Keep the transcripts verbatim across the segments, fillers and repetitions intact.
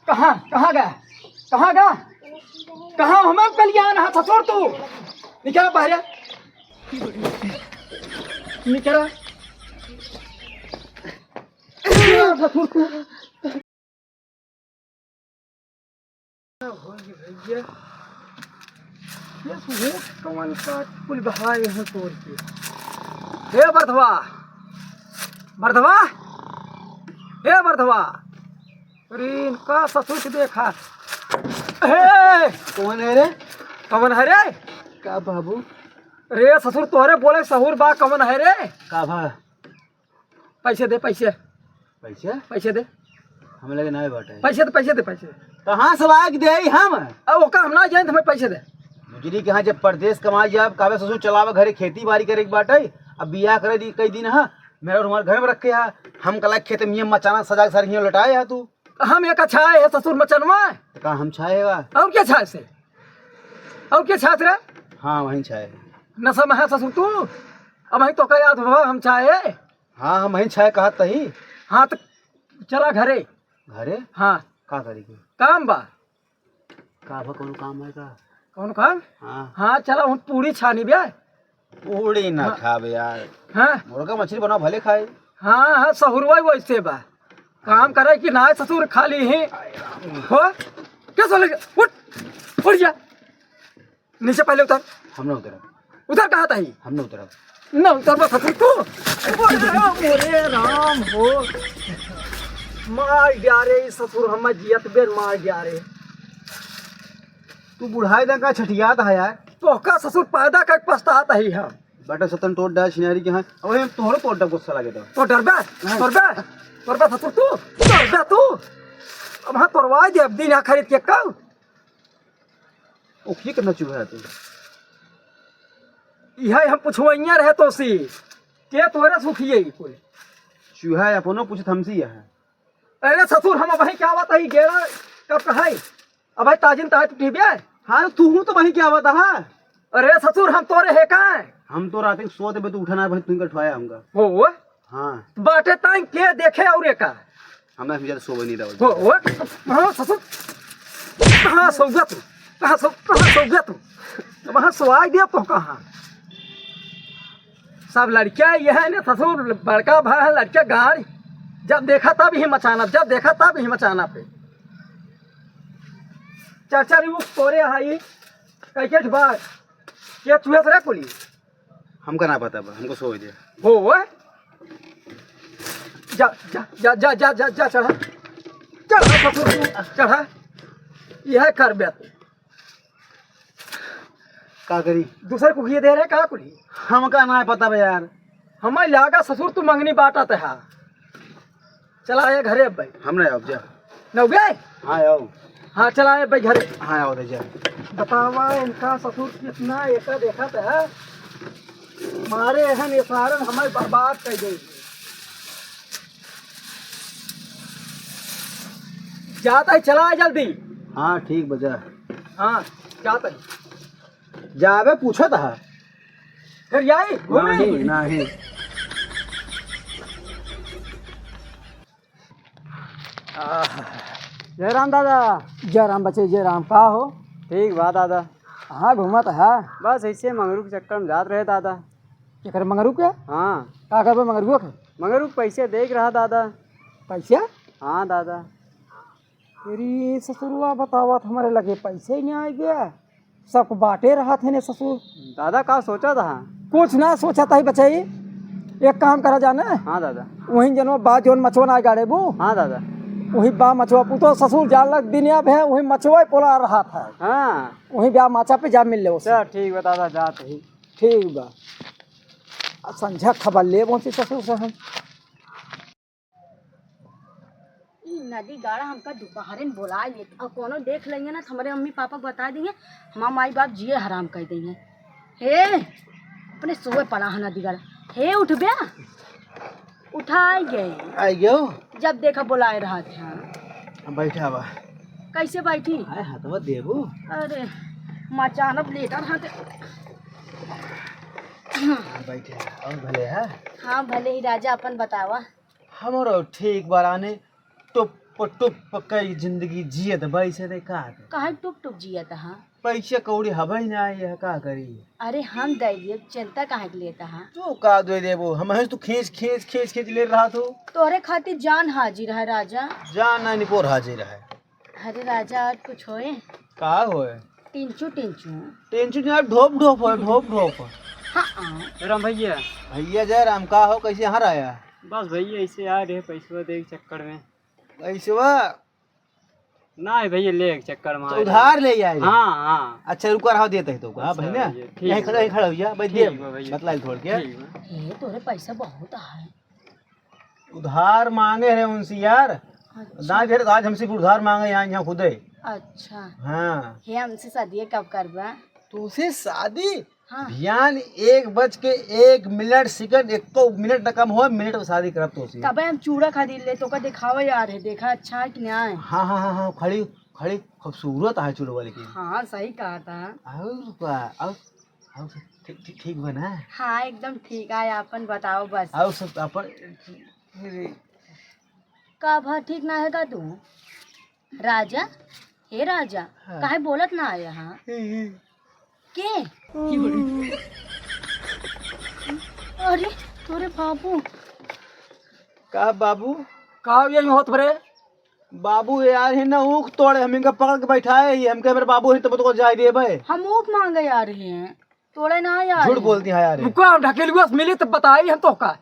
कहाँ, कहाँ गया? कहाँ गया? कहाँ हमार कल्याण है ससुर तू? निकला बाहरे। निकला। ससुर तू। भैया, ये सुबह कमल का कुल बहाए हैं तोड़ के। हे बरधवा, बरधवा, हे बरधवा, अरे इनका ससुर के देखा। हे! कौन है रे? कौन है रे? का बाबू? अरे ससुर तोहरे बोले सहूर बा, कौन है रे? का भा? पैसे दे, पैसे। पैसे? पैसे दे। हमें लगे नहीं बाटे। पैसे दे, पैसे दे, पैसे। कहाँ से लाग दे हम? अब ओका हम ना जाने, हमें पैसे दे। गुजरी के यहाँ जब परदेस कमाए जाब, काबे ससुर चलावे घरे खेती बाड़ी करे के बाटे। अब बियाह करे दी कई दिन हा, मेरा और हमारे घर में रखे हा। हम कला खेत में मचाना सजा के सारे हियाँ लौटाए हा तू। हम एक अच्छा है ससुर मचनवा। तो का हम छाए बा? और क्या छाए से? और क्या छात रे? हाँ, वहीं छाए। नशा में है ससुर तू। अब वहीं तो का याद हुआ हम छाए। हाँ, हम वहीं छाए कहत तही। हाँ, तो चला घरे। घरे? हाँ। का करी के? काम बा। का बा, कौन काम है का? कौन काम? हाँ। हाँ, चला हम पूड़ी छानी बे। पूड़ी ना हाँ। खाबे यार। हाँ। मुर्गा मछली बनाओ भले खाए। हाँ, हाँ, सहुरवा ही वैसे बा। काम करे कि ना ससुर खाली ही। हो? क्या सोले? उठ, उठ जा। नीचे पहले उतर। हम ना उतरब। उतर कहाँ था ही? हम ना उतरब। ना उतर बस ससुर तू। अरे राम हो। मार गया रे ससुर, हम जियत बेर मार गया रे। तू बुढ़ाई दे का छठियात है यार। तोहका ससुर पैदा कर पछतात ही हम। बेटा सतन तोड़ डाल छिनारी के हाँ। अब हम तोहरो तोड़ डाल गुस्सा लगे तो। तो डरबे? नहीं। डरबे? डरबे ससुर तू? डरबे तू? अब हाँ तोरवाई दे अब दिन यहाँ खरीद के कब? ओखी करना चूहा है तू। यह हम पुछवैया रहे तो सी। के तोरे सुखिए ही कोई? चूहा है अपनो पूछत हमसी है। अरे ससुर हम भाई क्या बात है गेरा कब कहाई? अब भाई ताजिन ताज टूटी बे। हाँ, तू हूँ तो वही क्या बात है? अरे ससुर हम तोरे है का? हम तो रात के सो देबे तो उठा ना भाई, तू कठवाया हमका। हो? हाँ। बाटे ताई के देखे और का? हमरा से ज्यादा सोवे नहीं रहो। हो, हो? हाँ ससुर। कहाँ सोगा तू? कहाँ सो, कहाँ सोगा तू? वहाँ सोवाई दे तो कहाँ? सब लड़कियाँ ये है ना ससुर, बड़का भाई है, लड़कियाँ गाड़ी। जब देखा तब ही मचाना, जब देखा तब ही मचाना पे। चाचा रे वो तोरे हाई, कैसे बार? ये चुहे से रे पुलिस? हमका ना पता बा, हमको सोवे दे। हो, ओए? जा, जा, जा, चढ़ा। चढ़ा, ससुर तू, चढ़ा। यह कर बे तू। का करी? दूसर को ये दे रहे, का कुली? हमका ना पता बा यार। हमें लागा ससुर तू मंगनी बाटा ते हा। चला आया घरे अब भाई। हम ना आउब जा। नौगे? हाँ, आओ। हाँ, चला आया भाई घरे। हाँ, आओ दे जा। बतावा, इनका ससुर कितना एका देखत है। मारे हन ये सारन हमें बर्बाद कर देई। जाता है, चला आया जल्दी। हाँ, ठीक बा जा। हाँ, जाता है। जाबे पूछत हा। फिर यही घूमे? नहीं, नहीं। आह। जय राम दादा। जय राम बच्चे, जय राम। का हो? ठीक बा दादा। कहाँ घूमत हा? बस ऐसे मंगरू के चक्कर में जात रहे दादा। केकर मंगरू के? हाँ। का करबे मंगरुआ के? मंगरू के पैसे देख रहा दादा। पैसा? हाँ दादा। अरे ससुरुआ बतावत हमरे लगे पैसे ही नहीं आए गया। सबको बाटे रहत है ने ससुर। दादा का सोचत हा? कुछ ना सोचत ही बचाई। एक काम करा जाना। हाँ दादा। वहीं जनो बा जोन मचवा ना गाड़े बू। हाँ दादा। वही बा मचवा पू तो ससुर जान लग दिन या भे वही मचवा ही पोला रहत है। हाँ। वही ब्याह माचा पे जा मिल ले उसे। चल ठीक बा दादा जात ही। ठीक बा। आ संझा खबर ले पहुँची ससुर से हम। ई नदी गाड़ा हमका दोपहरे में बोलाए लेत, और कोनो देख लेंगे ना, तो हमरे मम्मी पापा को बता देंगे, हमार माई बाप जिए हराम कर देंगे। हे, अपने सोए पड़ा है नदी गाड़ा। हे, उठ बे, उठाई गए। आई गयो। जब देखा बोलाए रहा था। बैठा बा। कैसे बैठी? आए हाथवा देबू। अरे, मचानब लेटा रहा थे। बैठे, और भले है? हाँ, भले ही राजा, अपन बतावा। हमरो ठीक बा रानी, तो टुप टुप कई जिंदगी जियत बा, ऐसे नहीं का करे? काहे टुप टुप जियत हा? पैसे कौड़ी हबे ही ना, यह का करी? अरे हम दे दिए, चिंता काहे के लेता हा? तू का दे देबो? हम हैं तू खींच, खींच, खींच, खींच ले रहा तू। तोहरे खातिर जान हाजिर है राजा। जान ना निपोर हाजिर है। अरे राजा, और कुछ होए? का होए? टिंचू, टिंचू। टिंचू ना, ढोप, ढोप होए, ढोप, ढोप। हाँ, हाँ। राम भैया। भैया जय राम, का हो, कैसे यहाँ आया? बस भैया, ऐसे आ रहे पैसवा दे के चक्कर में। पैसवा? ना भैया, ले के चक्कर में तो आए उधार रहे। ले आए? हाँ, हाँ। अच्छा, रुका रहो, देते हैं तो। हाँ, अच्छा भैया। भैया, ठीक यहीं बा। खड़ा, यहीं खड़ा भैया, भाई, ठीक दे, बा भैया। बतलाई थोड़ के। ठीक बा। ए, तोरे पैसा बहुत है। उधार मांगे रहे उनसे यार। अच्छा। ना दे तो आज हमसे उधार मांगे यहाँ, यहाँ खुदे। अच्छा। हाँ। हे हमसे शादी कब करबा? तुमसे शादी? हाँ। बिहान एक बज के एक मिनट, सेकंड, एको मिनट न कम हो, मिनट में शादी करब तोसे। तबे हम चूड़ा खरीद ले, तोका दिखावे यार है, देखा अच्छा है कि नहीं? हाँ, हाँ, हाँ, हाँ, खड़ी, खड़ी खूबसूरत है चूड़वा लेकिन। हाँ, सही कहा था। और का, और, और ठीक, ठीक, ठीक बना? हाँ, एकदम ठीक है, अपन बताओ बस। और सब अपन, अरे। का भा ठीक ना है का तू? राजा, हे राजा, हाँ। काहे बोलत ना आया हाँ? हम्म, हम्म। के? अरे, तोरे बाबू। का बाबू? का यही होत बरे? बाबू यार है ना ऊख तोड़े, हम इनका पकड़ के बैठाए ही, हमके मेरे बाबू है तब तो जाए देबे। हम ऊख मांगे आ रहे हैं, तोड़े ना यार। झूठ बोलती है यार। रुको, हम ढकेलुआ से मिली तब बताई हम तोहका।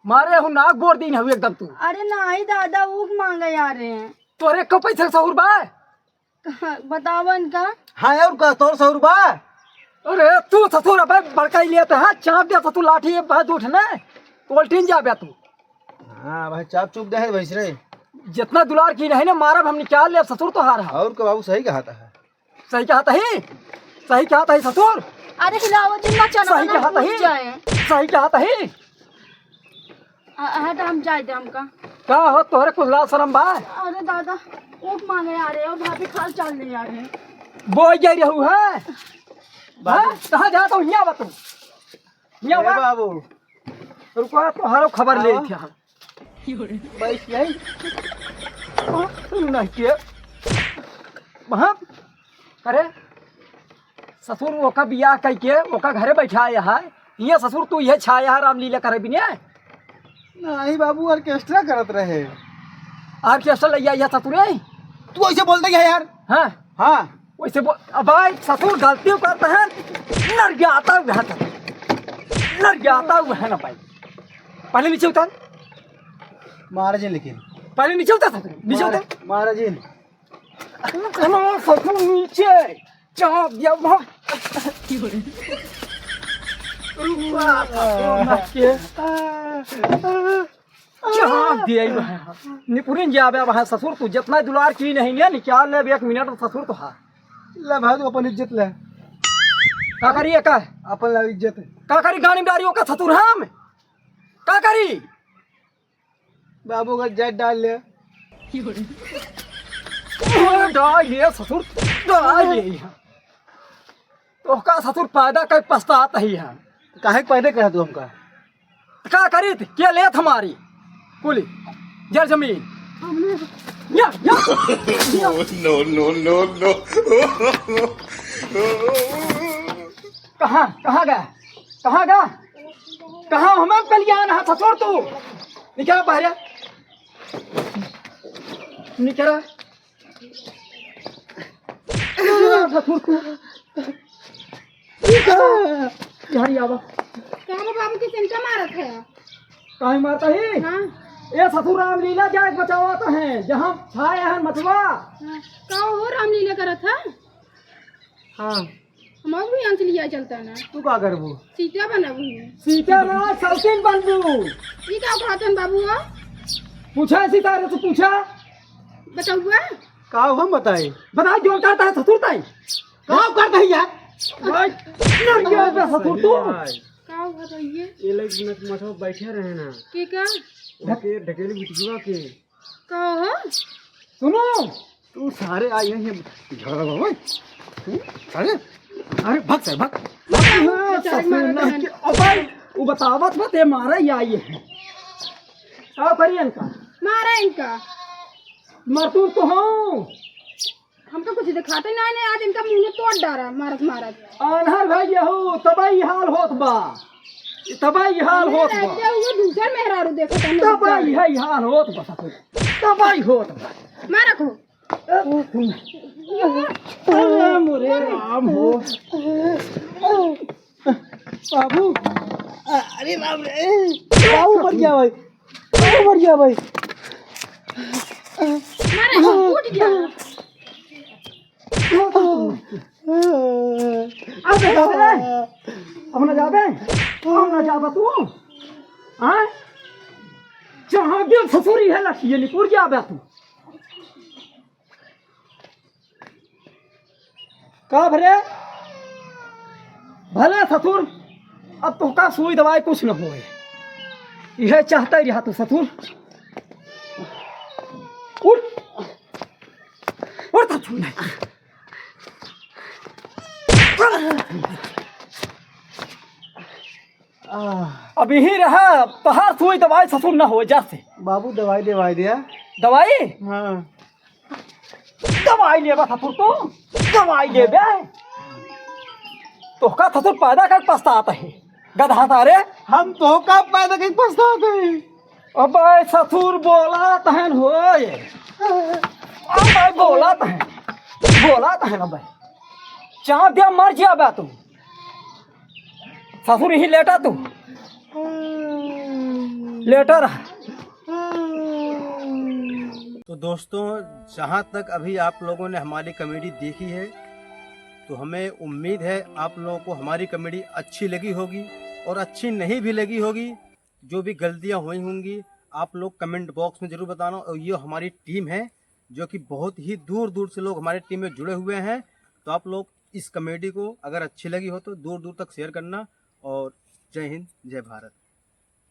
मारे हूँ नाक बोर दीन हूँ एकदम तू। अरे नाही दादा, ऊख मांगे आ रहे हैं। तोरे को पैसा सहूर बा? बतावा इनका। हाँ, और का, तोर सहूर बा? अरे, तू ससुर अबे बड़का ही लेत है, चाप दे ससुर लाठी, ये बात उठ ने, तो उल्टीन जा बे तू। हाँ भाई, चाप चुप दे है भैंस रे। जितना दुलार की नहीं ना मारब हम निकाल लेब ससुर तोहार है। और का बाबू सही कहा था है। सही कहा तही, सही कहा तही ससुर। अरे हिलावा जिन ना चना सही ना कहा फूट तही। जाए। सही कहा तही। आ, हट, हम जाए दे हमका। का हो, तोहरे कुछ लाज शरम बा? अरे दादा, ऊख मांगे आ रहे हैं और भाभी खाल चाल नहीं आ रहे हैं। बोई जाई रहू है? बाबू। हाँ? कहाँ जात हो? हियाँ बा तू। हियाँ ए बा। बाबू। रुको, तोहरो खबर ले आवा। क्या? बैठ जाई। हाँ, नहीं के। हाँ? अरे, ससुर ओका बियाह कइके ओका घरे बैठाए है, इहाँ ससुर तू इहे छाया है रामलीला करे बिने? नहीं बाबू, orchestra करत रहे। Orchestra लइया, इहे ससुर है? तू ऐसे बोलते क्या यार? हाँ। हाँ। वैसे बोल, अब भाई ससुर गलती करता है, नर जाता हुआ है ससुर। नर जाता हुआ है ना भाई। पहले नीचे उतार। मारा जी लेकिन। पहले नीचे उतार ससुर, नीचे मारा, उतार। मारा जी। अरे ससुर नीचे। चाप दिया वहाँ। चाप दिया ही वहाँ। निपुरिन जाबे वहाँ ससुर तू जितना दुलार की नहीं ने निकाल ले एक मिनट ससुर तो हाँ। ले भाई तू अपन इज्जत ले। का करिए का? अपन ला इज्जत। का करी गाड़ी में डारियों का ससुर हम? का करी? बाबू का जट डाल ले। डाल ले ससुर, डाल ले। तोहका ससुर पैदा कर पछतात ही है। काहे के पैदा करा तू हमका? का करीत? के लेत हमारी? कुली, जर जमीन। या, या। No, no, no, no। कहाँ, कहाँ गया? कहाँ गया? कहाँ हमार कल्याण है ससुर तू? निकल बाहर। निकल। ससुर तू। यहाँ आवा। काहे बाबू किसन का मारत है? काहे मारता ही? हाँ। ए ससुर रामलीला जाए बचावत है, जहाँ छाए है मचवा। हाँ। का हो रामलीला करत है? हाँ। हम भी अंच लिया चलता ना। तू का करबू? सीता बनबू। सीता ना, सौतीन बनबू। ई का कहतन बाबू हो? पूछा सीता रे, तू पूछा। बतौआ? का हम बताई? बता, जोन करता है ससुर ताई। का करता है यार? भाई, ना ये बे ससुर तू। का बताइए? ये लोग मत, मत बैठे रहे ना। के का? ढके-, ढकेली बिटिया के। का हो? सुनो। तू सारे आ यहाँ झगड़ा बाबा। हम्म? सारे? अरे भाग सारे, भाग। बेचारे मारा ससुर ना बहन। के, ओ भाई, वो बतावत मत, ये मारा ही आई है। का करी इनका? मारा इनका। मरतूर तो हौ। हमका कुछ देखाते नाहीं, आज इनका मुँह में तोड़ डारा, मारत मारत। आन्हर भइया हो, तबही हाल होत बा, तबही हाल होत बा। हुए दूसर मेहरारू देखत हन, तबही है हाल होत बा, तबही होत बा। मारा को। अरे मोरे राम हो। बाबू, अरे राम रे, बाबू मर गया भाई, बाबू मर गया भाई। मारे, उठ गया। अब ना जाबे रे, अब ना जाबे, अब ना जाबे तू, हाँ? जहाँ भी ससुरी है लठिए निपुर जाबे तू। का भरे? भले ससुर, अब तोहका सुई दवाई कुछ न होए। यह चाहता ही रहा तू ससुर। उठ। उठ ससुर। अब यही रहा, तोहार सुई दवाई ससुर न होए, जा से। बाबू दवाई देवाई दिया। दवाई? हाँ। दवाई लेबा ससुर तू, दवाई लेबे। तोहका ससुर पैदा कर पछतात है, गधा सारे। हम तोहका पैदा कर पछतात है। अबे ससुर बोलत हन होए। अबे बोलत हन, बोलत हन अबे। चाँप दिया मर जाबे तू। ससुर यही लेटा तू। लेटा रहा। तो दोस्तों, जहाँ तक अभी आप लोगों ने हमारी कॉमेडी देखी है, तो हमें उम्मीद है आप लोगों को हमारी कॉमेडी अच्छी लगी होगी, और अच्छी नहीं भी लगी होगी, जो भी गलतियाँ हुई होंगी, आप लोग कमेंट बॉक्स में ज़रूर बताना। और ये हमारी टीम है, जो कि बहुत ही दूर दूर से लोग हमारे टीम में जुड़े हुए हैं। तो आप लोग इस कॉमेडी को अगर अच्छी लगी हो तो दूर दूर तक शेयर करना। और जय हिंद, जय भारत।